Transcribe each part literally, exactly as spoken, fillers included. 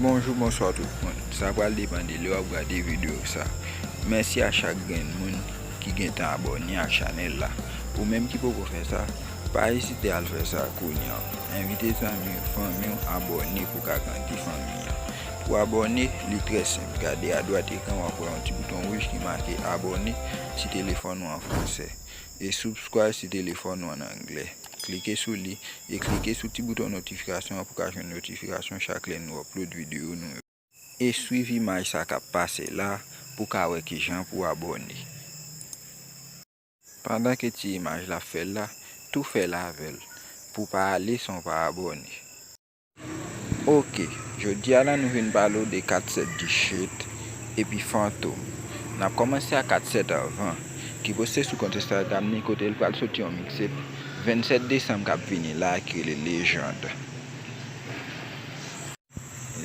Bonjou, bonswa tout moun. Sa pral depann de lè w ap gade videyo sa. Mèsi a chak grenn moun ki gentan abòne ak chanèl la. Ou menm ki poko fè sa, pa ezite al fè sa kounye a. Envite zanmi w, fanmi w abòne pou w ka grandi fanmi an. Pou abòne, li trè senp. Gade adwat ekran, w ap wè yon ti bouton wouj ki make abòne si telefòn ou an fransè, e subscribe si telefòn ou an anglè. Klike sou li e klike sou ti bouton notifikasyon an pou w ka jwenn notifikasyon chak lè nou upload videyo nou yo. E swiv imaj sa k ap pase la pou w ka wè kijan pou w abòne. Pandan ke ti imaj la ap fè l la, tou fè l avè l pou w pa ale san w pa abòne. Oke, jodi a la nou vin pale w de kat sèt G-Shit epi Fantom. N ap kòmanse ak kat sèt Avant, ki poste sou kont Instagram ni kote l pral soti yon mixtape vennsèt desanm k ap vini la ki rele Légende.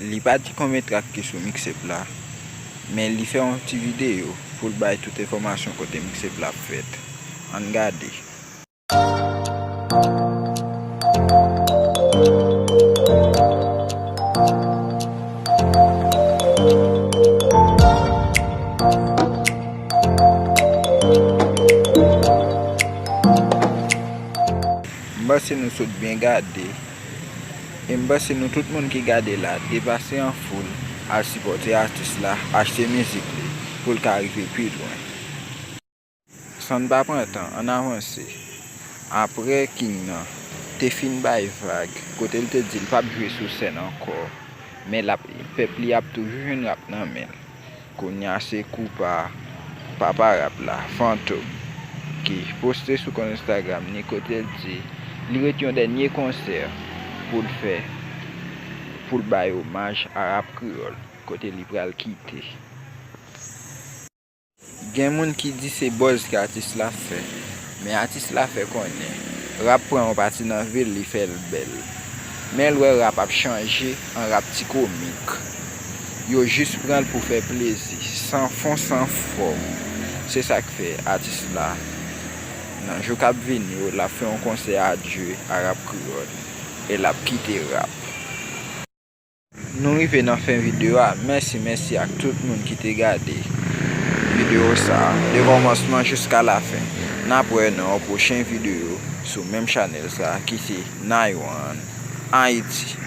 Li pa di konbyen trak ki sou mixtape la, men li fè yon ti videyo pou l bay tout enfòmasyon kote mixtape la ap fèt. Ann gade. M panse nou sot byen gade. E m panse nou tout moun ki gade la, depase an foul, al sipòte atis la, achte mizik li, pou l ka rive pi lwen. San n pa pran tan, ann avanse. Apre King nan te fin bay vag, kote l te di l p ap jwe sou sèn ankò, men l ap, pèp li ap toujou jwenn rap nan men l. Kounye a se kou pa papa rap la, Fantom, ki poste sou kont Instagram ni kote l di li ret yon dènye konsè pou l fè, pou l bay omaj a rap kreyòl, kote li pral kite. Gen moun ki di se buzz ke atis la fè, men atis la fè konnen rap pran yon pati nan vi l, li fè l bèl. Men l wè rap ap chanje an rap ti komik. Yo jis pran l pou fè plezi, san fon, san fòm. Se sa k fè atis la, nan jou k ap vini yo, l ap fè yon konsè adye a rap kreyòl e l ap kite rap. Nou rive nan fen videyo a. Mèsi, mèsi ak tout moun ki te gade videyo sa a, de kòmansman jiska lafen. N ap wè nan yon pwochen videyo sou menm chanèl sa a ki se Naiwan Haiti.